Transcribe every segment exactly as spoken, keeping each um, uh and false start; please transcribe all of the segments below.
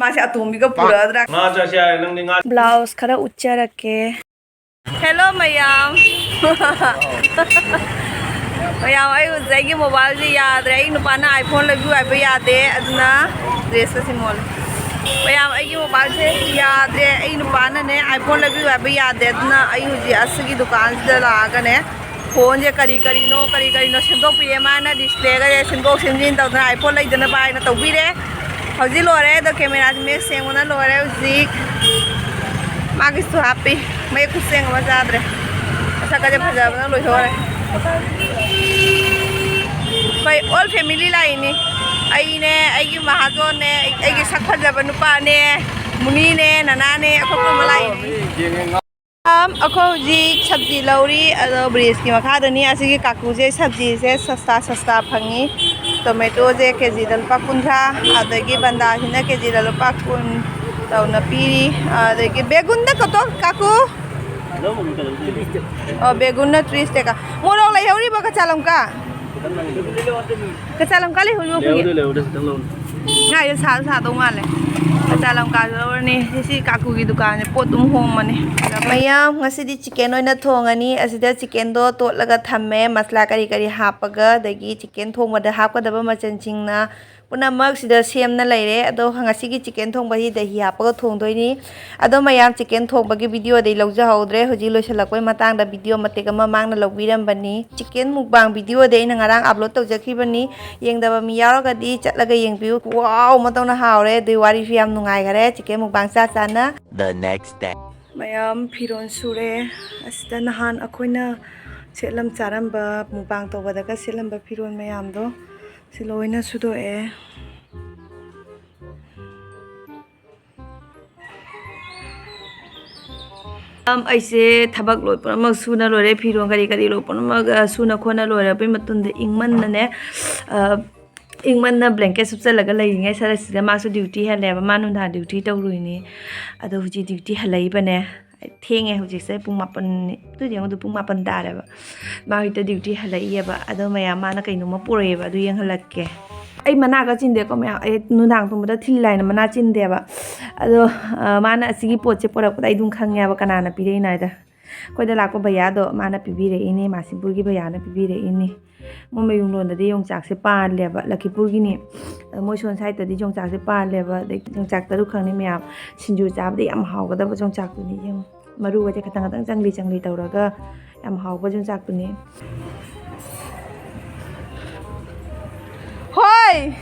ꯃꯥꯁꯦ ꯑꯇꯣꯝꯕꯤꯒ ꯄꯨꯔꯛꯑꯗ꯭ꯔꯥ? ꯉꯥ ꯆꯥꯁꯦ ꯍꯥꯏꯔꯦ ꯅꯪꯗꯤ ꯉꯥ꯫ ꯕ꯭ꯂꯥꯎꯁ ꯈꯔ ꯎꯠꯆꯔꯛꯀꯦ꯫ ꯍꯦꯜꯂꯣ ꯃꯌꯥꯝ꯫ ꯃꯌꯥꯝ, ꯑꯩ ꯍꯧꯖꯤꯛ ꯑꯩꯒꯤ ꯃꯣꯕꯥꯏꯜꯁꯦ ꯌꯥꯗ꯭ꯔꯦ꯫ ꯑꯩ ꯅꯨꯄꯥꯅ iPhone ꯂꯩꯕꯤꯌꯨ ꯍꯥꯏꯕ ꯌꯥꯗꯦ, ꯑꯗꯨꯅ ꯗ꯭ꯔꯦꯁꯀꯁꯦ ꯃꯣꯜꯂꯦ꯫ ꯃꯌꯥꯝ, ꯑꯩꯒꯤ ꯃꯣꯕꯥꯏꯜꯁꯦ ꯌꯥꯗ꯭ꯔꯦ꯫ ꯑꯩ ꯅꯨꯄꯥꯅꯅꯦ iPhone ꯂꯩꯕꯤꯌꯨ ꯍꯥꯏꯕ ꯌꯥꯗꯦ, ꯑꯗꯨꯅ ꯑꯩ ꯍꯧꯖꯤꯛ ꯑꯁꯤꯒꯤ ꯗꯨꯀꯥꯟꯁꯤꯗ ꯂꯥꯛꯑꯒꯅꯦ ꯐꯣꯟꯁꯦ ꯀꯔꯤ ꯀꯔꯤꯅꯣ ꯀꯔꯤ ꯀꯔꯤꯅꯣ ꯁꯦꯝꯗꯣꯛꯄꯤꯔꯦ꯫ ꯃꯥꯅ ꯗꯤꯁꯄ꯭ꯂꯦꯒꯁꯦ ꯁꯦꯝꯗꯣꯛ ꯁꯦꯝꯖꯤꯟ ꯇꯧꯗꯅ iPhone ꯂꯩꯗꯅꯕ ꯍꯥꯏꯅ ꯇꯧꯕꯤꯔꯦ꯫ ꯍꯧꯖꯤꯛ ꯂꯣꯏꯔꯦ꯫ ꯑꯗꯣ ꯀꯦꯃꯦꯔꯥꯁꯦ ꯃꯌꯦꯛ ꯁꯦꯡꯕꯅ ꯂꯣꯏꯔꯦ ꯍꯧꯖꯤꯛ꯫ ꯃꯥꯒꯤꯁꯨ ꯍꯥꯞꯄꯤ꯫ ꯃꯌꯦꯛ ꯈꯨꯠꯁꯦꯡ ꯑꯃ ꯆꯥꯗ꯭ꯔꯦ꯫ ꯃꯁꯛꯀꯁꯦ ꯐꯖꯕꯅ ꯂꯣꯏꯊꯣꯛꯈ꯭ꯔꯦ꯫ ꯑꯩꯈꯣꯏ all family ꯂꯥꯛꯏꯅꯤ꯫ ꯑꯩꯅꯦ, ꯑꯩꯒꯤ ꯃꯍꯥꯖꯣꯟꯅꯦ, ꯑꯩꯒꯤ ꯁꯛ ꯐꯖꯕ ꯅꯨꯄꯥꯅꯦ, ꯃꯨꯅꯤꯅꯦ, ꯅꯅꯥꯅꯦ, ꯑꯩꯈꯣꯏ ꯄꯨꯝꯕ ꯂꯥꯛꯏꯅꯤ꯫ ꯃꯌꯥꯝ, ꯑꯩꯈꯣꯏ ꯍꯧꯖꯤꯛ ꯁꯕꯖꯤ ꯂꯧꯔꯤ, ꯑꯗꯣ ꯕ꯭ꯔꯤꯖꯀꯤ ꯃꯈꯥꯗꯅꯤ꯫ ꯑꯁꯤꯒꯤ ꯀꯥꯀꯨꯁꯦ ꯁꯕꯖꯤꯁꯦ ꯁꯁꯇꯥ ꯁꯁꯇꯥ ꯐꯪꯉꯤ꯫ ꯇꯣꯃꯦꯇꯣꯁꯦ ꯀꯦꯖꯤꯗ ꯂꯨꯄꯥ ꯀꯨꯟꯊ꯭ꯔꯥ, ꯑꯗꯒꯤ ꯕꯟꯗꯥꯁꯤꯅ ꯀꯦꯖꯤꯗ ꯂꯨꯄꯥ ꯀꯨꯟ ꯇꯧꯅ ꯄꯤꯔꯤ꯫ ꯑꯗꯒꯤ ꯕꯦꯒꯨꯟꯗ ꯀꯇꯣ ꯀꯥꯀꯨ? ꯑꯣ, ꯕꯦꯒꯨꯟꯅ ꯇ꯭ꯔꯤꯁ ꯇꯦꯀꯥ꯫ ꯃꯣꯔꯣꯛ ꯂꯩꯍꯧꯔꯤꯕ ꯀꯆꯥ ꯂꯝꯀꯥ? ꯀꯆꯥ ꯂꯝꯀꯥ ꯂꯩꯍꯧꯔꯤꯕ ꯑꯩꯈꯣꯏꯒꯤ? ꯂꯩꯍꯧꯗꯦ, ꯂꯩꯍꯧꯗꯦ, ꯈꯤꯇꯪ ꯂꯧꯅꯤ꯫ ꯉꯥꯏꯗ ꯁꯥꯁꯨ ꯁꯥꯗꯧ ꯃꯥꯜꯂꯦ꯫ ꯀꯆꯥ ꯂꯝꯀꯥꯁꯨ ꯂꯧꯔꯅꯤ꯫ ꯁꯤ ꯀꯥꯀꯨꯒꯤ ꯗꯨꯀꯥꯟꯁꯦ ꯄꯣꯠ ꯑꯗꯨꯝ ꯍꯣꯡꯕꯅꯦ꯫ ꯃꯌꯥꯝ, ꯉꯁꯤꯗꯤ ꯆꯤꯀꯦꯟ ꯑꯣꯏꯅ ꯊꯣꯡꯉꯅꯤ꯫ ꯑꯁꯤꯗ ꯆꯤꯀꯦꯟꯗꯣ ꯇꯣꯠꯂꯒ ꯊꯝꯃꯦ, ꯃꯁꯂꯥ ꯀꯔꯤ ꯀꯔꯤ ꯍꯥꯞꯄꯒ, ꯑꯗꯒꯤ ꯆꯤꯀꯦꯟ ꯊꯣꯡꯕꯗ ꯍꯥꯞꯀꯗꯕ ꯃꯆꯜꯁꯤꯡꯅ ꯄꯨꯝꯅꯃꯛ ꯁꯤꯗ ꯁꯦꯝꯅ ꯂꯩꯔꯦ꯫ ꯑꯗꯣ ꯉꯁꯤꯒꯤ ꯆꯤꯀꯦꯟ ꯊꯣꯡꯕꯁꯤ ꯗꯍꯤ ꯍꯥꯞꯄꯒ ꯊꯣꯡꯗꯣꯏꯅꯤ꯫ ꯑꯗꯣ ꯃꯌꯥꯝ, ꯆꯤꯀꯦꯟ ꯊꯣꯡꯕꯒꯤ ꯚꯤꯗꯤꯑꯣꯗꯤ ꯂꯧꯖꯍꯧꯗ꯭ꯔꯦ꯫ ꯍꯧꯖꯤꯛ ꯂꯣꯏꯁꯤꯜꯂꯛꯄꯩ ꯃꯇꯥꯡꯗ ꯚꯤꯗꯤꯑꯣ ꯃꯇꯦꯛ ꯑꯃ ꯃꯥꯡꯅ ꯂꯧꯕꯤꯔꯝꯕꯅꯤ꯫ ꯆꯤꯀꯦꯟ ꯃꯨꯛꯕꯥꯡ ꯚꯤꯗꯤꯑꯣꯗꯤ ꯑꯩꯅ ꯉꯔꯥꯡ ꯑꯞꯂꯣꯗ ꯇꯧꯖꯈꯤꯕꯅꯤ꯫ ꯌꯦꯡꯗꯕ ꯃꯤ ꯌꯥꯎꯔꯒꯗꯤ ꯆꯠꯂꯒ ꯌꯦꯡꯕꯤꯌꯨ꯫ ꯈꯨꯍꯥꯎ ꯑꯃ ꯇꯧꯅ ꯍꯥꯎꯔꯦ꯫ ꯑꯗꯨꯏ ꯋꯥꯔꯤꯁꯨ ꯌꯥꯝ ꯅꯨꯡꯉꯥꯏꯈꯔꯦ ꯆꯤꯀꯦꯟ ꯃꯨꯛꯕꯥꯡ ꯆꯥ ꯆꯥꯅ꯫ The next day. ꯃꯌꯥꯝ, ꯐꯤꯔꯣꯜ ꯁꯨꯔꯦ꯫ ꯑꯁꯤꯗ ꯅꯍꯥꯟ ꯑꯩꯈꯣꯏꯅ ꯁꯦꯠꯂꯝ ꯆꯥꯔꯝꯕ, ꯃꯨꯛꯕꯥꯡ ꯇꯧꯕꯗꯒ ꯁꯦꯠꯂꯝꯕ ꯐꯤꯔꯣꯜ ꯃꯌꯥꯝꯗꯣ ꯁꯤ ꯂꯣꯏꯅ ꯁꯨꯗꯣꯛꯑꯦ꯫ ꯑꯝ, ꯑꯩꯁꯦ ꯊꯕꯛ ꯂꯣꯏ ꯄꯨꯝꯅꯃꯛ ꯁꯨꯅ ꯂꯣꯏꯔꯦ, ꯐꯤꯔꯣꯜ ꯀꯔꯤ ꯀꯔꯤ ꯂꯣꯏ ꯄꯨꯝꯅꯃꯛ, ꯑ, ꯁꯨꯅ ꯈꯣꯠꯅ ꯂꯣꯏꯔꯕꯩ ꯃꯇꯨꯡꯗ ꯏꯪꯃꯟꯅꯅꯦ, ꯑ, ꯏꯪꯃꯟꯅ blanket ꯁꯨꯞꯆꯜꯂꯒ ꯂꯩꯔꯤꯉꯩ ꯁꯔꯛꯁꯤꯗ ꯃꯥꯁꯨ duty ꯍꯜꯂꯦꯕ, ꯃꯥ ꯅꯨꯡꯗꯥꯡ duty ꯇꯧꯔꯨꯏꯅꯤ꯫ ꯑꯗꯣ ꯍꯧꯖꯤꯛ duty ꯍꯜꯂꯛꯏꯕꯅꯦ꯫ ꯊꯦꯡꯉꯦ ꯍꯧꯖꯤꯛꯁꯦ, ꯄꯨꯡ ꯃꯥꯄꯟ, ꯑꯗꯨꯗꯤ ꯌꯦꯡꯉꯨꯗꯣ, ꯄꯨꯡ ꯃꯥꯄꯟ ꯇꯥꯔꯦꯕ꯫ ꯃꯥ ꯍꯧꯖꯤꯛꯇ duty ꯍꯜꯂꯛꯏꯑꯕ꯫ ꯑꯗꯣ ꯃꯌꯥꯝ, ꯃꯥꯅ ꯀꯩꯅꯣꯝꯃ ꯄꯨꯔꯛꯑꯦꯕ, ꯑꯗꯨ ꯌꯦꯡꯍꯜꯂꯛꯀꯦ꯫ ꯑꯩ ꯃꯅꯥꯒ ꯆꯤꯟꯗꯦꯀꯣ ꯃꯌꯥꯝ, ꯑꯩ ꯅꯨꯡꯗꯥꯡ ꯇꯨꯝꯕꯗ ꯊꯤꯜꯂꯤ ꯍꯥꯏꯅ ꯃꯅꯥ ꯆꯤꯟꯗꯦꯕ꯫ ꯑꯗꯣ, ꯑ, ꯃꯥꯅ ꯑꯁꯤꯒꯤ ꯄꯣꯠꯁꯦ ꯄꯣꯔꯛꯄꯗ ꯑꯩ ꯑꯗꯨꯝ ꯈꯪꯉꯦꯕ ꯀꯅꯥꯅ ꯄꯤꯔꯛꯏꯅꯣ ꯍꯥꯏꯗ꯫ ꯑꯩꯈꯣꯏꯗ ꯂꯥꯛꯄ ꯚꯩꯌꯥꯗꯣ ꯃꯥꯅ ꯄꯤꯕꯤꯔꯛꯏꯅꯦ, ꯃꯥꯁꯤꯄꯨꯔꯒꯤ ꯚꯩꯌꯥꯅ ꯄꯤꯕꯤꯔꯛꯏꯅꯦ꯫ ꯃꯣꯏ ꯃꯌꯨꯝꯂꯣꯟꯗꯗꯤ ꯌꯣꯡꯆꯥꯛꯁꯦ ꯄꯥꯜꯂꯦꯕ, ꯂꯛꯈꯤꯄꯨꯔꯒꯤꯅꯤ꯫ ꯑꯗꯣ ꯃꯣꯏ ꯁꯣꯝ ꯁꯥꯏꯗꯠꯇꯗꯤ ꯌꯣꯡꯆꯥꯛꯁꯦ ꯄꯥꯜꯂꯦꯕ, ꯑꯗꯩ ꯌꯣꯡꯆꯥꯛ ꯇꯔꯨꯛ ꯈꯪꯅꯤ ꯃꯌꯥꯝ꯫ ꯁꯤꯡꯖꯨ ꯆꯥꯕꯗ ꯌꯥꯝ ꯍꯥꯎꯒꯗꯕ ꯌꯣꯡꯆꯥꯛꯇꯨꯅꯤ ꯌꯦꯡꯉꯨ꯫ ꯃꯔꯨꯒꯁꯦ ꯈꯇꯪ ꯈꯇꯪ ꯆꯪꯂꯤ ꯆꯪꯂꯤ ꯇꯧꯔꯒ ꯌꯥꯝ ꯍꯥꯎꯕ ꯌꯣꯡꯆꯥꯛꯇꯨꯅꯤ꯫ ꯍꯣꯏ!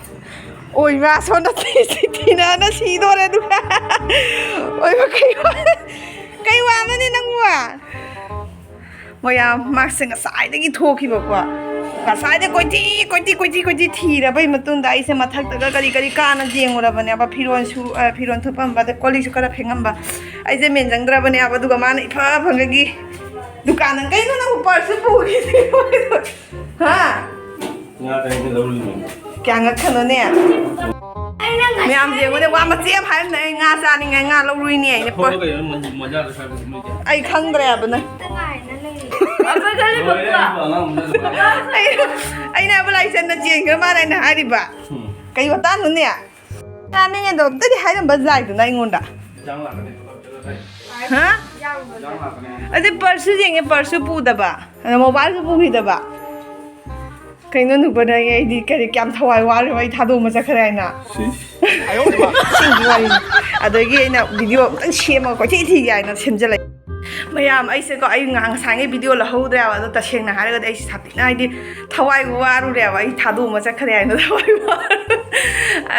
ꯑꯣꯏꯃꯥ, ꯁꯣꯝꯗ ꯊꯤ-, ꯊꯤ-, ꯊꯤꯅꯅ ꯁꯤꯗꯣꯔꯦ ꯑꯗꯨꯒ꯫ ꯑꯣꯏꯃꯥ, ꯀꯩ ꯋꯥ-, ꯀꯩ ꯋꯥꯅꯣꯅꯦ ꯅꯪꯕꯨ? ꯃꯣꯏꯔꯥꯡ ꯃꯥꯁꯦ ꯉꯁꯥꯏꯗꯒꯤ ꯊꯣꯛꯈꯤꯕꯀꯣ꯫ ꯉꯁꯥꯏꯗ ꯀꯣꯏꯊꯤ, ꯀꯣꯏꯊꯤ, ꯀꯣꯏꯊꯤ, ꯀꯣꯏꯊꯤ ꯊꯤꯔꯕꯩ ꯃꯇꯨꯡꯗ ꯑꯩꯁꯦ ꯃꯊꯛꯇꯒ ꯀꯔꯤ ꯀꯔꯤ ꯀꯥꯅ ꯌꯦꯡꯉꯨꯔꯕꯅꯦꯕ꯫ ꯐꯤꯔꯣꯟꯁꯨ, ꯑ, ꯐꯤꯔꯣꯟ ꯊꯨꯞꯄꯝꯕ, ꯑꯗꯩ ꯀꯣꯜ ꯂꯤꯛꯁꯨ ꯈꯔ ꯐꯦꯡꯉꯝꯕ꯫ ꯑꯩꯁꯦ ꯃꯦꯟ ꯆꯪꯗ꯭ꯔꯕꯅꯦꯕ, ꯑꯗꯨꯒ ꯃꯥꯅ ꯏꯐ ꯐꯪꯒꯒꯤ ꯗꯨꯀꯥꯟꯗ, "ꯀꯩꯅꯣ ꯅꯪꯕꯨ ꯄꯔꯁꯁꯨ ꯄꯨꯈꯤꯗꯦ?" ꯍꯥ? ꯉꯥ ꯇꯔꯦꯠꯇ ꯂꯧꯔꯤꯅꯦ꯫ ꯀꯌꯥ ꯉꯛꯈꯅꯣꯅꯦ? ꯃꯌꯥꯝ ꯌꯦꯡꯉꯨꯅꯦ, ꯋꯥ ꯃꯆꯦꯠ ꯑꯃ ꯍꯥꯏꯔꯝꯗ ꯑꯩ ꯉꯥ ꯆꯥꯅꯤꯡꯉꯥꯏ ꯉꯥ ꯂꯧꯔꯨꯏꯅꯦ ꯑꯩꯅ꯫ ꯊꯣꯛꯑꯒ ꯀꯩꯅꯣ ꯃꯣ-, ꯃꯣꯖꯥꯗ ꯁ꯭ꯋꯥꯏꯗ ꯃꯣꯏꯒꯤ꯫ ꯑꯩ ꯈꯪꯗ꯭ꯔꯦ ꯍꯥꯏꯕ ꯅꯪ꯫ ꯑꯩꯈꯣꯏ ꯈꯜꯂꯤꯕ ꯂꯣꯏꯔꯦ, ꯄꯨꯔꯥ꯫ ꯑꯩꯁꯨ ꯑꯉꯥꯡ ꯑꯃꯅ ꯑꯗꯨꯃꯥꯏꯅ꯫ ꯑꯩ, ꯑꯩꯅ ꯍꯥꯏꯕ ꯂꯥꯏꯁꯟꯅ ꯆꯦꯟꯈ꯭ꯔ ꯃꯥꯅ ꯑꯩꯅ ꯍꯥꯏꯔꯤꯕ꯫ ꯎꯝ꯫ ꯀꯩ ꯋꯥꯇꯥꯅꯣꯅꯦ? ꯆꯥꯅꯤꯡꯉꯦ ꯑꯗꯣ ꯑꯝꯇꯗꯤ ꯍꯥꯏꯔꯝꯕ ꯌꯥꯏꯗꯅ ꯑꯩꯉꯣꯟꯗ꯫ ꯏꯟꯖꯥꯡ ꯂꯥꯛꯀꯅꯤ꯫ ꯍꯥ? ꯏꯟꯖꯥꯡ ꯂꯥꯛꯀꯅꯤ꯫ ꯑꯗꯨ ꯄꯔꯁꯁꯨ ꯌꯦꯡꯉꯦ, ꯄꯔꯁꯁꯨ ꯄꯨꯗꯕ, ꯑꯗ ꯃꯣꯕꯥꯏꯜꯁꯨ ꯄꯨꯈꯤꯗꯕ꯫ ꯀꯩꯅꯣ ꯅꯨꯄꯥꯅ ꯑꯩꯗꯤ ꯀꯔꯤ ꯀꯌꯥꯝ ꯊꯋꯥꯏ ꯋꯥꯔꯤꯕ ꯑꯩ ꯊꯥꯗꯣꯛꯑꯃ ꯆꯠꯈ꯭ꯔꯦ ꯍꯥꯏꯅ꯫ ꯁꯤꯁ꯫ ꯏꯁꯤꯡꯒꯤ ꯋꯥꯔꯤꯅꯤ꯫ ꯑꯗꯒꯤ ꯑꯩꯅ ꯚꯤꯗꯤꯑꯣ ꯑꯝꯇꯪ ꯁꯦꯝꯃꯒ ꯀꯣꯏꯊꯤ ꯊꯤꯒꯦ ꯍꯥꯏꯅ ꯁꯦꯝꯖꯤꯜꯂꯛꯑꯦ꯫ ꯃꯌꯥꯝ ꯑꯩꯁꯦꯀꯣ ꯑꯩ ꯉ-, ꯉꯁꯥꯏꯉꯩ ꯚꯤꯗꯤꯑꯣ ꯂꯧꯍꯧꯗ꯭ꯔꯦꯕ, ꯑꯗꯣ ꯇꯁꯦꯡꯅ ꯍꯥꯏꯔꯒꯗꯤ ꯑꯩ ꯁꯥꯊꯤꯅ ꯍꯥꯏꯗꯤ ꯊꯋꯥꯏ ꯋꯥꯔꯨꯔꯦꯕ, ꯑꯩ ꯊꯥꯗꯣꯛꯑꯃ ꯆꯠꯈ꯭ꯔꯦ ꯍꯥꯏꯅ ꯊꯋꯥꯏ ꯋꯥꯔꯨꯔꯦ꯫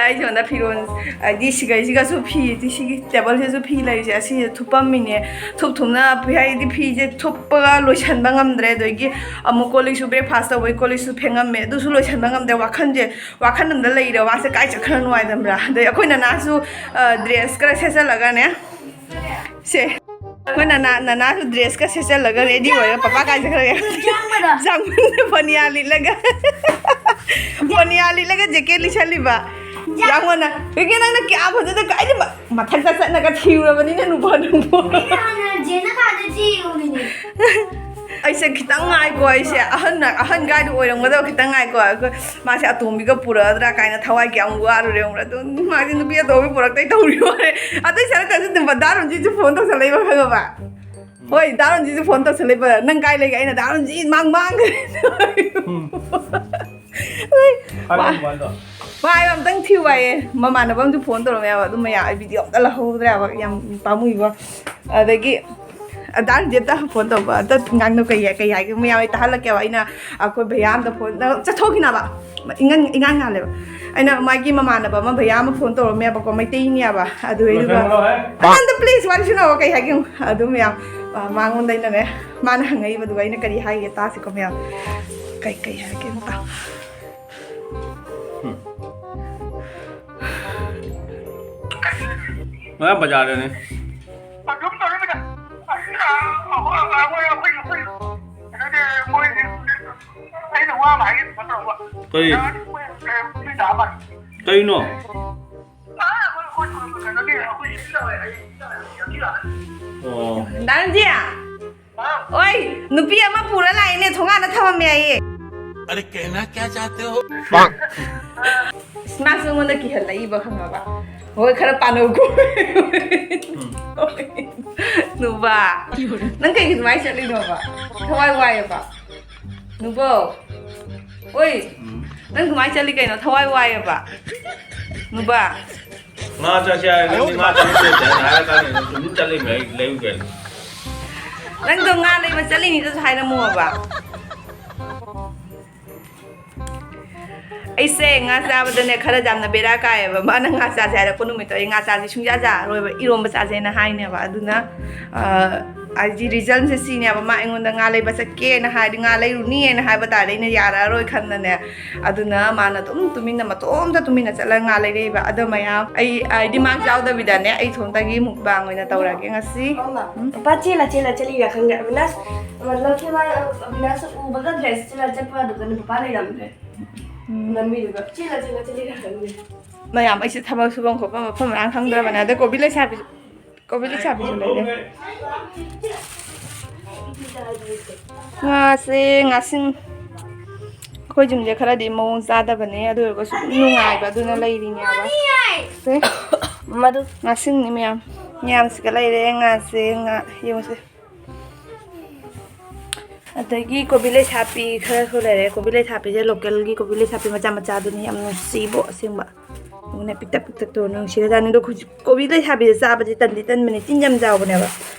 ꯑꯩ ꯁꯣꯝꯗ ꯐꯤꯔꯣꯜ ꯍꯥꯏꯗꯤ ꯁꯤꯒꯩꯁꯤꯒꯁꯨ ꯐꯤ, ꯁꯤꯒꯤ ꯇꯦꯕꯜꯁꯤꯗꯁꯨ ꯐꯤ ꯂꯩꯔꯤꯁꯦ, ꯑꯁꯤꯁꯦ ꯊꯨꯞꯄꯝꯃꯤꯅꯦ꯫ ꯊꯨꯞ ꯊꯨꯞꯅ ꯐꯤ ꯍꯥꯏꯗꯤ ꯐꯤꯁꯦ ꯊꯨꯞꯄꯒ ꯂꯣꯏꯁꯟꯕ ꯉꯝꯗ꯭ꯔꯦ꯫ ꯑꯗꯒꯤ ꯑꯃꯨꯛ ꯀꯣꯜ ꯂꯤꯛꯁꯨ breakfast ꯇꯧꯕꯒꯤ ꯀꯣꯜ ꯂꯤꯛꯁꯨ ꯐꯦꯡꯉꯝꯃꯦ, ꯑꯗꯨꯁꯨ ꯂꯣꯏꯁꯟꯕ ꯉꯝꯗ꯭ꯔꯦ꯫ ꯋꯥꯈꯜꯁꯦ, ꯋꯥꯈꯜ ꯑꯃꯗ ꯂꯩꯔꯦ, ꯃꯥꯁꯦ ꯀꯥꯏ ꯆꯠꯈ꯭ꯔꯅꯣ ꯍꯥꯏꯗꯅ꯫ ꯑꯗꯩ ꯑꯩꯈꯣꯏ ꯅꯅꯥꯁꯨ, ꯑ, dress ꯈꯔ ꯁꯦꯠꯆꯜꯂꯒꯅꯦ꯫ ꯁꯦ꯫ ꯑꯩꯈꯣꯏ ꯅꯅꯥ-, ꯅꯅꯥꯁꯨ dress ꯀ ꯁꯦꯠꯆꯜꯂꯒ ready ꯑꯣꯏꯔꯒ ꯄꯄꯥ ꯀꯥꯏ ꯆꯠꯈ꯭ꯔꯒꯦ? ꯌꯥꯝꯕꯗ꯫ ꯌꯥꯝꯕꯗ ꯐꯅꯤꯌꯥ ꯂꯤꯠꯂꯒ꯫ ꯐꯅꯤꯌꯥ ꯂꯤꯠꯂꯒ jacket ꯂꯤꯠꯁꯜꯂꯤꯕ꯫ ꯌꯥꯝꯕꯅ, "ꯀꯩꯀꯩ ꯅꯪꯅ ꯀꯌꯥ ꯐꯖꯅ ꯀꯥꯏꯗ ꯃ-, ꯃꯊꯛꯇ ꯆꯠꯅꯒ ꯊꯤꯔꯨꯔꯕꯅꯤꯅ ꯅꯨꯄꯥ ꯅꯪꯕꯨ?" ꯑꯩꯅ ꯍꯥꯟꯅ ꯖꯦꯅ ꯀꯥꯗ ꯆꯦꯜꯂꯨꯔꯤꯅꯦ꯫ ꯑꯩꯁꯦ ꯈꯤꯇꯪ ꯉꯥꯏꯀꯣ, ꯑꯩꯁꯦ ꯑꯍꯟ ꯑꯍꯟ ꯀꯥꯏꯗ ꯑꯣꯏꯔꯝꯒꯗꯕ ꯈꯤꯇꯪ ꯉꯥꯏꯀꯣ꯫ ꯑꯩꯈꯣꯏ ꯃꯥꯁꯦ ꯑꯇꯣꯝꯕꯤꯒ ꯄꯨꯔꯛꯑꯗ꯭ꯔꯥ ꯀꯥꯏꯅ ꯊꯋꯥꯏ ꯀꯌꯥꯝ ꯋꯥꯔꯨꯔꯦ, ꯈꯪꯕ꯭ꯔꯥ? ꯑꯗꯨ ꯃꯥꯁꯦ ꯅꯨꯄꯤ ꯑꯇꯣꯝꯕꯤ ꯄꯨꯔꯛꯇꯩ ꯇꯧꯔꯤ ꯋꯥꯔꯦ꯫ ꯑꯇꯩ ꯁꯥꯟꯅ ꯇꯧꯁꯨ ꯑꯗꯨꯝ ꯗꯥ ꯔꯣꯟꯖꯤꯠꯁꯨ ꯐꯣꯟ ꯇꯧꯁꯜꯂꯛꯏꯕ, ꯈꯪꯉꯕ? ꯍꯣꯏ, ꯗꯥ ꯔꯣꯟꯖꯤꯠꯁꯨ ꯐꯣꯟ ꯇꯧꯁꯜꯂꯛꯏꯕ, "ꯅꯪ ꯀꯥꯏ ꯂꯩꯒꯦ?" ꯑꯩꯅ, "ꯗꯥ ꯔꯣꯟꯖꯤꯠ ꯃꯥꯡ ꯃꯥꯡꯈ꯭ꯔꯦ꯫" ꯍꯥꯏꯔꯝꯃꯨ ꯍꯥꯏꯗꯣ꯫ ꯃꯥ ꯍꯥꯏꯕ ꯑꯝꯇꯪ ꯊꯤꯌꯨ ꯍꯥꯏꯌꯦ꯫ ꯃꯃꯥꯟꯅꯕ ꯑꯃꯁꯨ ꯐꯣꯟ ꯇꯧꯔꯝꯃꯦ ꯍꯥꯏꯕ, ꯑꯗꯨ ꯃꯌꯥꯝ ꯑꯩ ꯚꯤꯗꯤꯑꯣ ꯑꯝꯇ ꯂꯧꯍꯧꯗ꯭ꯔꯦ ꯍꯥꯏꯕ, ꯌꯥꯝ ꯄꯥꯝꯃꯨꯏꯕ꯫ ꯑꯗꯒꯤ ꯑꯗꯥ ꯔꯣꯟꯖꯤꯠꯇ ꯐꯣꯟ ꯇꯧꯕ, ꯑꯝꯇ ꯉꯥꯡꯅ ꯀꯩ ꯀꯩ ꯍꯥꯏꯒꯦ ꯃꯌꯥꯝ ꯑꯩ ꯇꯥꯍꯜꯂꯛꯀꯦꯕ꯫ ꯑꯩꯅ ꯑꯩꯈꯣꯏ ꯚꯩꯌꯥ ꯑꯝꯗ ꯐꯣꯟ ꯆꯠꯊꯣꯛꯈꯤꯅꯕ, ꯏꯉꯥꯟ ꯏꯉꯥꯟ ꯉꯥꯜꯂꯦꯕ꯫ ꯑꯩꯅ ꯃꯥꯒꯤ ꯃꯃꯥꯟꯅꯕ ꯑꯃ ꯚꯩꯌꯥ ꯑꯃ ꯐꯣꯟ ꯇꯧꯔꯝꯃꯦꯕꯀꯣ, ꯃꯩꯇꯩꯅꯦꯕ꯫ ꯑꯗꯨ ꯑꯩꯗꯨꯒ, "ꯑꯗ please ꯋꯥꯔꯤ ꯁꯥꯟꯅꯧ", ꯀꯩ ꯍꯥꯏꯒꯦ ꯌꯦꯡꯉꯨ꯫ ꯑꯗꯨ ꯃꯌꯥꯝ, ꯑ, ꯃꯉꯣꯟꯗ ꯑꯩꯅꯅꯦ, ꯃꯥꯅ ꯍꯪꯉꯛꯏꯕꯗꯨꯒ ꯑꯩꯅ ꯀꯔꯤ ꯍꯥꯏꯒꯦ ꯇꯥꯁꯤꯀꯣ ꯃꯌꯥꯝ꯫ ꯀꯩ ꯀꯩ ꯍꯥꯏꯒꯦ ꯑꯝꯇ꯫ ꯉꯔꯥꯡ ꯕꯖꯥꯔꯗꯅꯦ꯫ ꯑꯗꯨꯝ ꯇꯧꯔꯝꯃꯤꯗ꯫ ꯑꯁ, ꯑ, ꯑꯩꯈꯣꯏ, ꯑꯩꯈꯣꯏ, ꯑꯩꯈꯣꯏ, ꯑꯩꯈꯣꯏ, ꯀꯩꯅꯣꯗꯤ ꯃꯣꯏꯗꯤ ꯑꯩꯅ ꯋꯥ ꯑꯃ ꯍꯥꯏꯒꯦ ꯇꯧꯕ꯫ ꯀꯔꯤ? ꯌꯥꯔꯗꯤ ꯃꯣꯏ, ꯑ, ꯃꯤ ꯂꯥꯛꯑ ꯃꯥꯜꯂꯦ꯫ ꯀꯩꯅꯣ? ꯑꯥ, ꯑꯩꯈꯣꯏ, ꯑꯩꯈꯣꯏ, ꯀꯩꯅꯣꯗꯤ ꯑꯩꯈꯣꯏ ꯁꯤ ꯇꯧꯔꯦ, ꯑꯩ ꯁꯤ ꯇꯧꯔꯦ, ꯌꯥꯝ ꯊꯤ ꯂꯥꯛꯑꯦ꯫ ꯑꯣ꯫ ꯗꯥ ꯔꯟꯖꯤꯠ! ꯍꯥꯎ꯫ ꯑꯣꯏ, ꯅꯨꯄꯤ ꯑꯃ ꯄꯨꯔ ꯂꯥꯛꯏꯅꯦ, ꯊꯣꯡꯒꯥꯟꯗ ꯊꯝꯃꯝꯃꯦ ꯍꯥꯏꯌꯦ꯫ अरे कहना क्या चाहते हो? ꯏꯁ, ꯃꯥꯁꯨ ꯑꯩꯉꯣꯟꯗ ꯀꯤꯍꯜꯂꯛꯏꯕ, ꯈꯪꯉꯕ? ꯍꯣꯏ, ꯈꯔ ꯄꯥꯟꯅꯧꯀꯣ꯫ ꯎꯝ꯫ ꯅꯨꯕꯥ, ꯅꯪ ꯀꯩꯒꯤ ꯑꯗꯨꯃꯥꯏꯅ ꯆꯠꯂꯤꯅꯣꯕ? ꯊꯋꯥꯏ ꯋꯥꯏꯌꯦꯕ꯫ ꯅꯨꯕꯣ, ꯑꯣꯏ, ꯎꯝ꯫ ꯅꯪ ꯑꯗꯨꯃꯥꯏꯅ ꯆꯠꯂꯤ ꯀꯩꯅꯣ? ꯊꯋꯥꯏ ꯋꯥꯏꯌꯦꯕ, ꯅꯨꯕꯥ꯫ ꯉꯥ ꯆꯥꯁꯦ ꯍꯥꯏꯔꯒ ꯅꯪꯗꯤ ꯉꯥ ꯆꯥꯅꯤꯡꯗꯦ ꯍꯥꯏꯔ ꯀꯥꯟꯗ ꯁꯨꯝ ꯆꯠꯂꯤꯃꯦ ꯑꯩ ꯂꯩꯔꯨꯒꯦ꯫ ꯅꯪꯗꯣ ꯉꯥ ꯂꯩꯕ ꯆꯠꯂꯤꯅꯤꯗꯁꯨ ꯍꯥꯏꯔꯝꯃꯣꯕ꯫ ꯑꯩꯁꯦ ꯉꯥ ꯆꯥꯕꯗꯅꯦ ꯈꯔ ꯌꯥꯝꯅ ꯕꯦꯔꯥ ꯀꯥꯏꯌꯦꯕ꯫ ꯃꯥꯅ ꯉꯥ ꯆꯥꯁꯦ ꯍꯥꯏꯔꯛꯄ ꯅꯨꯃꯤꯠꯇꯣ ꯑꯩ ꯉꯥ ꯆꯥꯁꯦ ꯁꯨꯡꯌꯥ ꯌꯥꯔꯔꯣꯏꯕ, ꯏꯔꯣꯝꯕ ꯆꯥꯁꯦꯅ ꯍꯥꯏꯅꯦꯕ꯫ ꯑꯗꯨꯅ, ꯑ, ꯑꯩꯒꯤ reasonꯁꯦ ꯁꯤꯅꯦꯕ, ꯃꯥ ꯑꯩꯉꯣꯟꯗ ꯉꯥ ꯂꯩꯕ ꯆꯠꯀꯦꯅ ꯍꯥꯏꯔꯗꯤ, ꯉꯥ ꯂꯩꯔꯨꯅꯤꯅ ꯍꯥꯏꯕ ꯇꯥꯔꯗꯤ ꯑꯩꯅ ꯌꯥꯔꯛꯑꯔꯣꯏ ꯈꯟꯗꯅꯦ꯫ ꯑꯗꯨꯅ ꯃꯥꯅ ꯑꯗꯨꯝ ꯇꯨꯃꯤꯟꯅ, ꯃꯇꯣꯝꯇ ꯇꯨꯃꯤꯟꯅ ꯆꯠꯂꯒ ꯉꯥ ꯂꯩꯔꯛꯏꯕ꯫ ꯑꯗꯣ ꯃꯌꯥꯝ, ꯑꯩ, ꯑꯩꯗꯤ ꯃꯥ ꯌꯥꯎꯗꯕꯤꯗꯅꯦ, ꯑꯩ ꯏꯊꯣꯟꯇꯒꯤ mukbang ꯑꯣꯏꯅ ꯇꯧꯔꯒꯦ ꯉꯁꯤ꯫ ꯎꯝ꯫ ꯄꯥ ꯆꯦꯜꯂ ꯆꯦꯜꯂ ꯆꯠꯂꯤꯔꯥ ꯈꯪꯗꯦ꯫ ꯑꯕꯤꯅꯥꯁ, ꯃꯇꯂꯕ ꯁꯤ ꯃꯥ, ꯑꯕꯤꯅꯥꯁ ꯎꯕꯒ dress ꯆꯦꯜꯂ ꯆꯠꯄ, ꯑꯗꯨꯒ ꯅꯨꯄꯥ ꯂꯩꯔꯝꯗ꯭ꯔꯦ꯫ ꯎꯝ꯫ ꯂꯝꯕꯤꯗꯨꯒ ꯆꯦꯜꯂ ꯆꯦꯜꯂ ꯆꯦꯜꯂꯤꯔꯥ ꯈꯪꯗꯦ꯫ ꯃꯌꯥꯝ, ꯑꯩꯁꯦ ꯊꯕꯛ ꯁꯨꯐꯝ ꯈꯣꯠꯐꯝ ꯃꯐꯝ ꯃꯔꯥꯡ ꯈꯪꯗ꯭ꯔꯕꯅꯦ꯫ ꯑꯗ ꯀꯣꯕꯤ ꯂꯩꯁꯥꯕꯤ, ꯀꯣꯕꯤ ꯂꯩꯁꯥꯕꯤꯁꯨ ꯂꯩꯔꯦ꯫ ꯉꯥꯁꯦ, ꯉꯥꯁꯤꯡ ꯑꯩꯈꯣꯏ ꯌꯨꯝꯁꯦ ꯈꯔꯗꯤ ꯃꯑꯣꯡ ꯆꯥꯗꯕꯅꯦ, ꯑꯗꯨ ꯑꯣꯏꯔꯒꯁꯨ ꯑꯗꯨꯝ ꯅꯨꯡꯉꯥꯏꯕ ꯑꯗꯨꯅ ꯂꯩꯔꯤꯅꯦꯕ꯫ ꯁꯦ, ꯃꯗꯨ ꯉꯥꯁꯤꯡꯅꯤ ꯃꯌꯥꯝ, ꯃꯌꯥꯝꯁꯤꯒ ꯂꯩꯔꯦ꯫ ꯉꯥꯁꯦ, ꯉꯥ ꯌꯦꯡꯉꯨꯁꯦ꯫ ꯑꯗꯒꯤ ꯀꯣꯕꯤ ꯂꯩꯁꯥꯄꯤ ꯈꯔꯁꯨ ꯂꯩꯔꯦ꯫ ꯀꯣꯕꯤ ꯂꯩꯁꯥꯄꯤꯁꯦ ꯂꯣꯀꯦꯜꯒꯤ ꯀꯣꯕꯤ ꯂꯩꯁꯥꯄꯤ ꯃꯆꯥ ꯃꯆꯥꯗꯨꯅꯤ, ꯌꯥꯝ ꯅꯨꯡꯁꯤꯕꯣ ꯑꯁꯦꯡꯕ꯫ ꯎꯅ ꯄꯤꯛꯇꯛ ꯄꯤꯛꯇꯛ ꯇꯧꯔ ꯅꯨꯡꯁꯤꯔꯖꯥꯠꯅꯤ꯫ ꯑꯗꯣ ꯍꯧꯖꯤꯛ ꯀꯣꯕꯤ ꯂꯩꯁꯥꯕꯤꯁꯦ ꯆꯥꯕꯁꯦ ꯇꯟꯗꯤ ꯇꯟꯕꯅꯦ, ꯇꯤꯟ ꯌꯥꯝ ꯆꯥꯎꯕꯅꯦꯕ꯫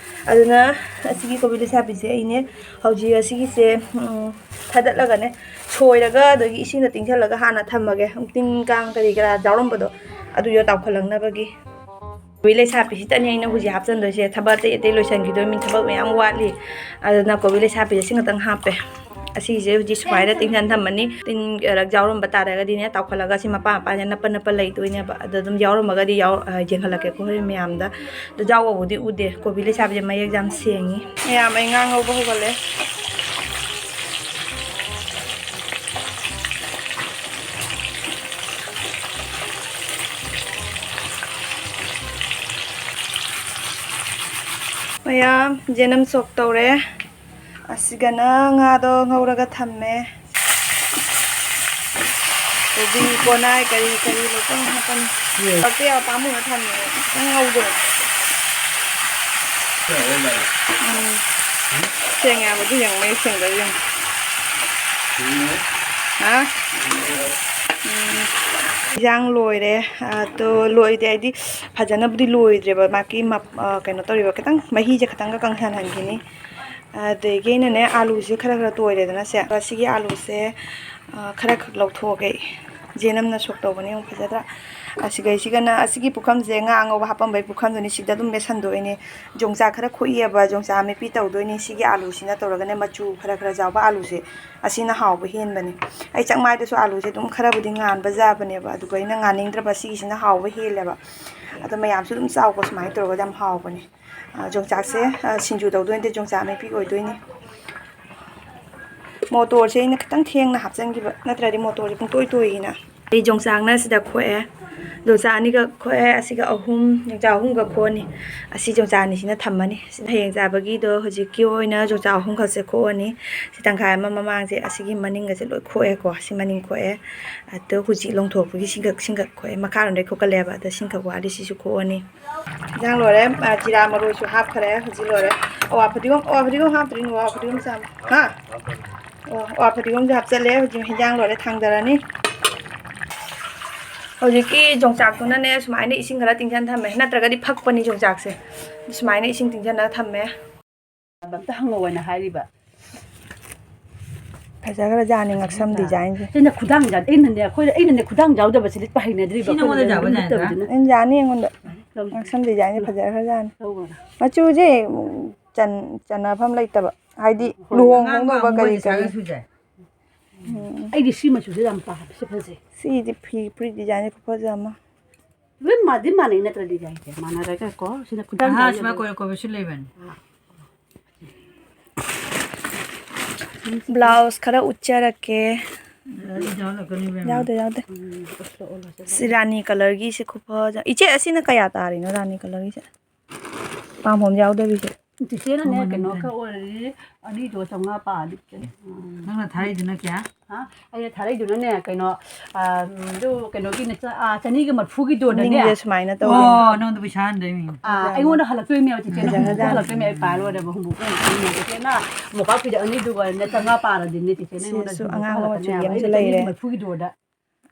ꯑꯗꯨꯅ ꯑꯁꯤꯒꯤ ꯀꯣꯕꯤ ꯂꯩꯁꯥꯕꯤꯁꯦ ꯑꯩꯅꯦ ꯍꯧꯖꯤꯛ ꯑꯁꯤꯒꯤꯁꯦ, ꯎꯝ, ꯊꯥꯗꯠꯂꯒꯅꯦ, ꯁꯣꯏꯔꯒ ꯑꯗꯒꯤ ꯏꯁꯤꯡꯗ ꯇꯤꯡꯁꯜꯂꯒ ꯍꯥꯟꯅ ꯊꯝꯃꯒꯦ꯫ ꯇꯤꯟ ꯀꯥꯡ ꯀꯔꯤ ꯀꯔꯥ ꯌꯥꯎꯔꯝꯕꯗꯣ ꯑꯗꯨꯗꯣ ꯇꯥꯎꯈꯠꯂꯛꯅꯕꯒꯤ꯫ ꯀꯣꯕꯤ ꯂꯩꯁꯥꯕꯤꯁꯤꯗꯅꯤ ꯑꯩꯅ ꯍꯧꯖꯤꯛ ꯍꯥꯞꯆꯤꯟꯗꯣꯏꯁꯦ꯫ ꯊꯕꯛ ꯑꯇꯩ ꯑꯇꯩ ꯂꯣꯏꯁꯤꯟꯈꯤꯗꯣꯏ, ꯃꯤ ꯊꯕꯛ ꯃꯌꯥꯝ ꯋꯥꯠꯂꯤ꯫ ꯑꯗꯨꯅ ꯀꯣꯕꯤ ꯂꯩꯁꯥꯕꯤꯁꯦ ꯁꯤ ꯈꯛꯇꯪ ꯍꯥꯞꯄꯦ꯫ ꯑꯁꯤꯁꯦ ꯍꯧꯖꯤꯛ ꯁꯨꯃꯥꯏꯅ ꯇꯤꯡꯁꯟ ꯊꯝꯃꯅꯤ꯫ ꯇꯤꯟ ꯈꯔ ꯌꯥꯎꯔꯝꯕ ꯇꯥꯔꯒꯗꯤꯅꯦ, ꯇꯥꯎꯈꯠꯂꯒ ꯁꯤ ꯃꯄꯥ ꯃꯄꯥꯁꯦ ꯅꯞꯄ ꯅꯞꯄ ꯂꯩꯗꯣꯏꯅꯦꯕ꯫ ꯑꯗꯣ ꯑꯗꯨꯝ ꯌꯥꯎꯔꯝꯃꯒꯗꯤ ꯌꯥꯎ-, ꯑ, ꯌꯦꯡꯍꯜꯂꯛꯀꯦꯀꯣ ꯍꯣꯔꯦꯟ ꯃꯌꯥꯝꯗ꯫ ꯑꯗꯣ ꯌꯥꯎꯕꯕꯨꯗꯤ ꯎꯗꯦ꯫ ꯀꯣꯕꯤ ꯂꯩꯁꯥꯕꯤꯁꯦ ꯃꯌꯦꯛ ꯌꯥꯝ ꯁꯦꯡꯉꯤ꯫ ꯃꯌꯥꯝ, ꯑꯩ ꯉꯥ ꯉꯧꯕ ꯍꯧꯒꯠꯂꯦ꯫ ꯃꯌꯥꯝ, ꯌꯦꯅꯝ ꯁꯣꯛ ꯇꯧꯔꯦ꯫ ꯑꯁꯤꯒꯅ ꯉꯥꯗꯣ ꯉꯧꯔꯒ ꯊꯝꯃꯦ꯫ ꯀꯣꯕꯤ, ꯀꯣꯅꯥꯏ, ꯀꯔꯤ ꯀꯔꯤ ꯂꯣꯏ ꯍꯥꯞꯄꯅꯤ꯫ ꯎꯝ꯫ ꯄꯥꯛꯄ ꯌꯥꯕ ꯄꯥꯝꯃꯨꯅ ꯊꯝꯃꯦ꯫ ꯈꯤꯇꯪ ꯉꯧꯗꯣ꯫ ꯎꯝ꯫ ꯁꯦꯡꯉꯦ ꯍꯥꯏꯕꯗꯨ ꯌꯦꯡꯉꯨ, ꯃꯌꯦꯛ ꯁꯦꯡꯗꯕ ꯌꯦꯡꯉꯨ꯫ ꯎꯝ꯫ ꯍꯥ? ꯎꯝ꯫ ꯏꯟꯖꯥꯡ ꯂꯣꯏꯔꯦ꯫ ꯑꯗꯣ ꯂꯣꯏꯗꯦ ꯍꯥꯏꯗꯤ ꯐꯖꯅꯕꯨꯗꯤ ꯂꯣꯏꯗ꯭ꯔꯦꯕ꯫ ꯃꯥꯒꯤ ꯃꯞ-, ꯑ, ꯀꯩꯅꯣ ꯇꯧꯔꯤꯕ, ꯈꯤꯇꯪ ꯃꯍꯤꯁꯦ ꯈꯤꯇꯪꯒ ꯀꯪꯁꯤꯟꯍꯟꯈꯤꯅꯤ꯫ ꯑꯗꯒꯤ ꯑꯩꯅꯅꯦ ꯑꯥꯂꯨꯁꯦ ꯈꯔ ꯈꯔ ꯇꯣꯏꯔꯦꯗꯅ ꯁꯦ꯫ ꯑꯗꯨꯒ ꯁꯤꯒꯤ ꯑꯥꯂꯨꯁꯦ, ꯑ, ꯈꯔ ꯈꯛ ꯂꯧꯊꯣꯛꯑꯒꯦ꯫ ꯌꯦꯅꯝꯅ ꯁꯣꯛ ꯇꯧꯕꯅꯦ, ꯌꯦꯡꯉꯨ ꯐꯖꯗ꯭ꯔꯥ? ꯑꯁꯤꯒꯩꯁꯤꯒꯅ, ꯑꯁꯤꯒꯤ ꯄꯨꯈꯝꯁꯦ ꯉꯥ ꯑꯉꯧꯕ ꯍꯥꯞꯄꯝꯕꯩ ꯄꯨꯈꯝꯗꯨꯅꯤ, ꯁꯤꯗ ꯑꯗꯨꯝ ꯃꯦꯠꯁꯟꯗꯣꯏꯅꯦ꯫ ꯌꯣꯡꯆꯥꯛ ꯈꯔ ꯈꯣꯛꯏꯑꯕ, ꯌꯣꯡꯆꯥꯛ ꯑꯃꯦꯠꯄꯤ ꯇꯧꯗꯣꯏꯅꯤ꯫ ꯁꯤꯒꯤ ꯑꯥꯂꯨꯁꯤꯅ ꯇꯧꯔꯒꯅꯦ, ꯃꯆꯨ ꯈꯔ ꯈꯔ ꯌꯥꯎꯕ ꯑꯥꯂꯨꯁꯦ, ꯑꯁꯤꯅ ꯍꯥꯎꯕ ꯍꯦꯟꯕꯅꯦ꯫ ꯑꯩ ꯆꯥꯛꯃꯥꯏꯗꯁꯨ ꯑꯥꯂꯨꯁꯦ ꯑꯗꯨꯝ ꯈꯔꯕꯨꯗꯤ ꯉꯥꯟꯕ ꯌꯥꯕꯅꯦꯕ, ꯑꯗꯨꯒ ꯑꯩꯅ ꯉꯥꯟꯅꯤꯡꯗ꯭ꯔꯕ, ꯁꯤꯒꯤꯁꯤꯅ ꯍꯥꯎꯕ ꯍꯦꯜꯂꯦꯕ꯫ ꯑꯗꯣ ꯃꯌꯥꯝꯁꯨ ꯑꯗꯨꯝ ꯆꯥꯎꯀꯣ, ꯁꯨꯃꯥꯏꯅ ꯇꯧꯔꯒ ꯌꯥꯝ ꯍꯥꯎꯕꯅꯦ꯫ ꯑ, ꯌꯣꯡꯆꯥꯛꯁꯦ, ꯑ, ꯁꯤꯡꯖꯨ ꯇꯧꯗꯣꯏꯅꯦ, ꯌꯣꯡꯆꯥꯛ ꯑꯃꯦꯠꯄꯤ ꯑꯣꯏꯗꯣꯏꯅꯦ꯫ ꯃꯣꯇꯣꯔꯁꯦ ꯑꯩꯅ ꯈꯤꯇꯪ ꯊꯦꯡꯅ ꯍꯥꯞꯆꯤꯟꯈꯤꯕ, ꯅꯠꯇ꯭ꯔꯗꯤ ꯃꯣꯇꯣꯔꯁꯦ ꯄꯨꯡꯇꯣꯏ ꯇꯣꯏꯌꯦꯅ꯫ ꯑꯩ ꯌꯣꯡꯆꯥꯛꯅ ꯁꯤꯗ ꯈꯣꯛꯑꯦ, ꯌꯣꯡꯆꯥꯛ ꯑꯅꯤꯈꯛ ꯈꯣꯛꯑꯦ, ꯑꯁꯤꯒ ꯑꯍꯨꯝ, ꯌꯣꯡꯆꯥꯛ ꯑꯍꯨꯝꯒ ꯈꯣꯛꯑꯅꯤ꯫ ꯑꯁꯤ ꯌꯣꯡꯆꯥꯛ ꯑꯅꯤꯁꯤꯅ ꯊꯝꯃꯅꯤ꯫ ꯁꯤꯅ ꯍꯌꯦꯡ ꯆꯥꯕꯒꯤꯗꯣ꯫ ꯍꯧꯖꯤꯛꯀꯤ ꯑꯣꯏꯅ ꯌꯣꯡꯆꯥꯛ ꯑꯍꯨꯝꯈꯛꯁꯦ ꯈꯣꯛꯑꯅꯤ꯫ ꯁꯤ ꯇꯪꯈꯥꯏ ꯑꯃ ꯃꯃꯥꯡꯁꯦ ꯑꯁꯤꯒꯤ ꯃꯅꯤꯡꯒꯁꯦ ꯂꯣꯏ ꯈꯣꯛꯑꯦꯀꯣ꯫ ꯁꯤ ꯃꯅꯤꯡ ꯈꯣꯛꯑꯦ꯫ ꯑꯗꯣ ꯍꯧꯖꯤꯛ ꯂꯣꯡꯊꯣꯛꯄꯒꯤ ꯁꯤꯡꯈꯛ, ꯁꯤꯡꯈꯛ ꯈꯣꯛꯑꯦ꯫ ꯃꯈꯥꯔꯣꯝꯗꯩ ꯈꯣꯛꯀꯠꯂꯦꯕ꯫ ꯑꯗ ꯁꯤꯡꯈꯛ ꯋꯥꯠꯂꯤ, ꯁꯤꯁꯨ ꯈꯣꯛꯑꯅꯤ꯫ ꯏꯟꯖꯥꯡ ꯂꯣꯏꯔꯦ꯫ ꯑ, ꯖꯤꯔꯥ ꯃꯔꯨꯁꯨ ꯍꯥꯞꯈ꯭ꯔꯦ꯫ ꯍꯧꯖꯤꯛ ꯂꯣꯏꯔꯦ꯫ ꯑꯋꯥ ꯐꯗꯤꯒꯣꯝ, ꯑꯋꯥ ꯐꯗꯤꯒꯣꯝ ꯍꯥꯞꯇ꯭ꯔꯤꯅꯣ? ꯑꯋꯥ ꯐꯗꯤꯒꯣꯝ ꯆꯥꯝ-, ꯍꯥ? ꯑꯣ, ꯑꯋꯥ ꯐꯗꯤꯒꯣꯝꯁꯦ ꯍꯥꯞꯆꯜꯂꯦ꯫ ꯍꯧꯖꯤꯛ ꯍꯤꯟꯖꯥꯡ ꯂꯣꯏꯔꯦ, ꯊꯥꯡꯗꯔꯅꯤ꯫ ꯍꯧꯖꯤꯛꯀꯤ ꯌꯣꯡꯆꯥꯛꯇꯨꯅꯅꯦ, ꯁꯨꯃꯥꯏꯅ ꯏꯁꯤꯡ ꯈꯔ ꯇꯤꯡꯁꯤꯟ ꯊꯝꯃꯦ, ꯅꯠꯇ꯭ꯔꯒꯗꯤ ꯐꯛꯄꯅꯤ ꯌꯣꯡꯆꯥꯛꯁꯦ꯫ ꯁꯨꯃꯥꯏꯅ ꯏꯁꯤꯡ ꯇꯤꯡꯁꯤꯜꯂꯒ ꯊꯝꯃꯦ꯫ ꯑꯝꯇ ꯍꯪꯉꯛꯑꯣꯅ ꯍꯥꯏꯔꯤꯕ꯫ ꯐꯖꯈ꯭ꯔꯖꯥꯠꯅꯤ ꯉꯛꯁꯝ ꯗꯤꯖꯥꯏꯟꯁꯦ꯫ ꯑꯩꯅ ꯈꯨꯗꯥꯡ ꯌꯥ-, ꯑꯩꯅꯅꯦ, ꯑꯩꯈꯣꯏ, ꯑꯩꯅꯅꯦ ꯈꯨꯗꯥꯡ ꯌꯥꯎꯗꯕꯁꯦ ꯂꯤꯠꯄ ꯍꯩꯅꯗ꯭ꯔꯤꯕ꯫ ꯁꯤ ꯅꯉꯣꯟꯗ ꯑꯩꯈꯣꯏꯅ ꯌꯥꯕ ꯅꯠꯇꯕꯅꯤꯅ꯫ ꯌꯥꯏꯗ꯫ ꯑꯩꯅ ꯌꯥꯅꯤ ꯑꯩꯉꯣꯟꯗ꯫ ꯂꯧ-, ꯉꯛꯁꯝ ꯗꯤꯖꯥꯏꯟꯁꯦ ꯐꯖꯈ꯭ꯔꯖꯥꯠꯅꯤ꯫ ꯂꯧꯈ꯭ꯔꯣ꯫ ꯃꯆꯨꯁꯦ, ꯎꯝ, ꯆꯟ-, ꯆꯟꯅꯐꯝ ꯂꯩꯇꯕ꯫ ꯍꯥꯏꯗꯤ ꯍꯣꯏ, ꯂꯨꯍꯣꯡ ꯑꯉꯥꯡꯕ ꯈꯣꯡꯗꯣꯡꯕ ꯑꯃ ꯀꯔꯤ ꯃꯣꯏꯅ ꯀꯔꯤ꯫ ꯁꯥꯔꯒ ꯁꯨꯖꯩ꯫ ꯎꯝ꯫ ꯑꯩꯗꯤ ꯁꯤ ꯃꯆꯨꯁꯦ ꯌꯥꯝ ꯄꯥꯝꯃꯦ, ꯁꯤ ꯐꯖꯩ꯫ ꯁꯤꯗꯤ ꯐꯤ ꯐꯨꯔꯤꯠ ꯗꯤꯖꯥꯏꯟꯁꯦ ꯈꯨꯐꯖ ꯑꯃ꯫ ꯂꯣꯏ ꯃꯥꯗꯤ ꯃꯥꯟꯅꯩ ꯅꯠꯇ꯭ꯔꯗꯤ ꯌꯥꯏꯁꯦ, ꯃꯥꯟꯅꯔꯒ ꯀꯣ, ꯁꯤꯅ ꯈꯨꯗꯥꯡ ꯑꯍꯥ, ꯆꯥꯏꯅꯕ꯫ ꯁꯨꯃꯥꯏꯅ ꯀꯣꯏꯔ ꯀꯣꯏꯕꯁꯨ ꯂꯩꯕꯅꯤ꯫ ꯕ꯭ꯂꯥꯎꯁ ꯈꯔ ꯎꯠꯆꯔꯛꯀꯦ꯫ ꯑꯗꯨ ꯌꯥꯎꯔꯛꯀꯅꯤ ꯏꯕꯦꯝꯃ꯫ ꯌꯥꯎꯗꯦ, ꯌꯥꯎꯗꯦ꯫ ꯎꯝ, ꯎꯠꯂꯣ, ꯎꯠꯂꯣ, ꯁꯤ ꯁꯤ ꯔꯥꯅꯤ ꯀꯂꯔꯒꯤꯁꯦ ꯈꯨꯐꯖ-, ꯏꯆꯦ, ꯑꯁꯤꯅ ꯀꯌꯥ ꯇꯥꯔꯤꯅꯣ ꯔꯥꯅꯤ ꯀꯂꯔꯒꯤꯁꯦ? ꯄꯥꯝꯕꯣꯝ ꯌꯥꯎꯗꯕꯤꯁꯦ꯫ ꯆꯤꯆꯦꯅꯅꯦ, ꯃꯃꯜ ꯀꯩꯅꯣ ꯑꯝꯇ ꯈꯛ ꯑꯣꯏꯔꯗꯤ ꯑꯅꯤꯗꯣ ꯆꯥꯝꯃꯉꯥ ꯄꯥꯗꯤ ꯐꯖꯩ꯫ ꯎꯝ꯫ ꯅꯪꯅ ꯊꯥꯔꯛꯏꯗꯨꯅ ꯀꯌꯥ? ꯍꯥ? ꯑꯩꯅ ꯊꯥꯔꯛꯏꯗꯨꯅꯅꯦ, ꯀꯩꯅꯣ, ꯑ, ꯑꯗꯨ ꯀꯩꯅꯣꯒꯤꯅꯦ, ꯆ-, ꯑ, ꯆꯅꯤꯒ ꯃꯔꯐꯨꯒꯤꯗꯣꯅꯅꯦ꯫ ꯅꯤꯡꯁꯦ ꯁꯨꯃꯥꯏꯅ ꯇꯧꯔꯦ꯫ ꯑꯣ, ꯅꯉꯣꯟꯗ ꯄꯩꯁꯥ ꯍꯟꯗꯣꯏꯅꯤ꯫ ꯑ, ꯑꯩꯉꯣꯟꯗ ꯍꯜꯂꯛꯇꯣꯏꯅꯦꯕ, ꯆꯤꯆꯦꯅ ꯐꯖꯈ꯭ꯔꯖꯥꯠꯅꯤ꯫ ꯍꯜꯂꯛꯇꯣꯏꯅꯦ, ꯑꯩ ꯄꯥꯏꯔ ꯂꯣꯏꯔꯦꯕ, ꯍꯨꯝꯐꯨ ꯀꯨꯟ ꯍꯨꯝꯐꯨꯅꯦ꯫ ꯆꯤꯆꯦꯅ ꯃꯣꯝꯄꯥꯛ ꯐꯤꯗꯛ ꯑꯅꯤꯗꯨꯒꯅꯦ ꯆꯥꯝꯃꯉꯥ ꯄꯥꯔꯗꯤꯅꯦ, ꯆꯤꯆꯦꯅ ꯑꯩꯉꯣꯟꯗ ꯁꯤꯁꯨ ꯍꯨꯝꯐꯨ ꯑꯉꯥꯡꯕ ꯍꯜꯂꯛꯀꯅꯦ ꯃꯆꯨꯒꯤ ꯍꯥꯏꯕ꯫ ꯑꯃꯁꯨ ꯑꯩꯅ ꯂꯩꯔꯦ꯫ ꯆꯅꯤꯒ ꯃꯔꯐꯨꯒꯤꯗꯣꯗ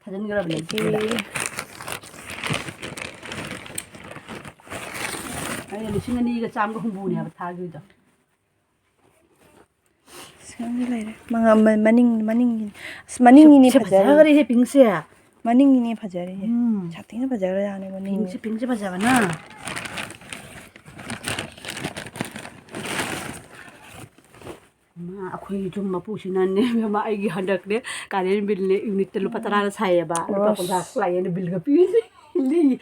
ꯊꯥꯖꯤꯟꯈ꯭ꯔꯕꯅꯦ ꯑꯗꯒꯤ ꯆꯤꯆꯦꯗ꯫ ꯑꯩꯅ ꯂꯤꯁꯤꯡ ꯑꯅꯤꯒ ꯆꯥꯝꯃꯒ ꯍꯨꯝꯐꯨꯅꯦ ꯍꯥꯏꯕ ꯊꯥꯈꯤꯕꯗꯣ꯫ ꯁꯤꯒ ꯂꯩꯔꯦ꯫ ꯃꯉꯥ-, ꯃ-, ꯃꯅꯤꯡ, ꯃꯅꯤꯡꯒꯤꯅꯤ꯫ ꯑꯁ, ꯃꯅꯤꯡꯒꯤꯅꯤ ꯁꯤ ꯐꯖꯔꯤꯁꯦ꯫ ꯐꯖꯈ꯭ꯔꯦꯍꯦ, ꯄꯤꯡꯁꯦ꯫ ꯃꯅꯤꯡꯒꯤꯅꯤ ꯐꯖꯔꯤꯁꯦ꯫ ꯎꯝ꯫ ꯁꯥꯊꯤꯅ ꯐꯖꯈ꯭ꯔꯖꯥꯠꯅꯦ ꯃꯅꯤꯡꯒꯤ꯫ ꯄꯤꯡꯁꯦ, ꯄꯤꯡꯁꯦ ꯐꯖꯕꯅ꯫ ꯏꯃꯥ, ꯑꯩꯈꯣꯏ ꯌꯨꯝ ꯃꯄꯨꯁꯤꯅꯅꯦ, ꯏꯕꯦꯝꯃ, ꯑꯩꯒꯤ ꯍꯟꯗꯛꯅꯦ ꯀꯥꯔꯦꯟ ꯕꯤꯜꯅꯦ ꯌꯨꯅꯤꯠꯇ ꯂꯨꯄꯥ ꯇꯔꯥꯅ ꯁꯥꯏꯌꯦꯕ꯫ ꯂꯨꯄꯥ ꯑꯁ꯫ ꯀꯨꯟꯊ꯭ꯔꯥ ꯂꯥꯛꯑꯦꯅ ꯕꯤꯜꯒ ꯄꯤꯔꯤꯁꯦ꯫ ꯂꯤ-,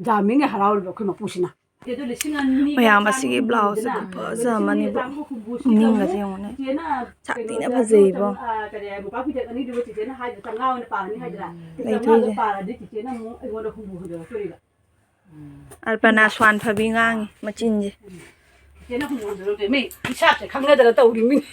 ꯖꯥꯃꯤꯡꯅ ꯍꯔꯥꯎꯔꯤꯕ ꯑꯩꯈꯣꯏ ꯃꯄꯨꯁꯤꯅ꯫ ꯃꯌꯥꯝ, ꯑꯁꯤꯒꯤ ꯕ꯭ꯂꯥꯎꯁꯁꯦ ꯈꯨꯐꯖ ꯑꯃꯅꯤꯕꯨ꯫ ꯅꯤꯡꯒꯁꯦ ꯌꯦꯡꯉꯨꯅꯦ꯫ ꯁꯥꯊꯤꯅ ꯐꯖꯩꯕꯣ꯫ ꯂꯩꯊꯣꯛꯏꯁꯦ꯫ ꯑꯜꯄꯅꯥ ꯁ꯭ꯋꯥꯟ ꯐꯕꯤ ꯉꯥꯡꯉꯤ ꯃꯆꯤꯟꯁꯦ꯫ ꯏꯆꯦꯅ ꯍꯨꯟꯗꯣꯛꯑꯝꯗꯣꯏꯔꯣ ꯃꯤ ꯍꯤꯁꯥꯞꯁꯦ ꯈꯪꯅꯗꯅ ꯇꯧꯔꯤꯃꯤꯅꯤ꯫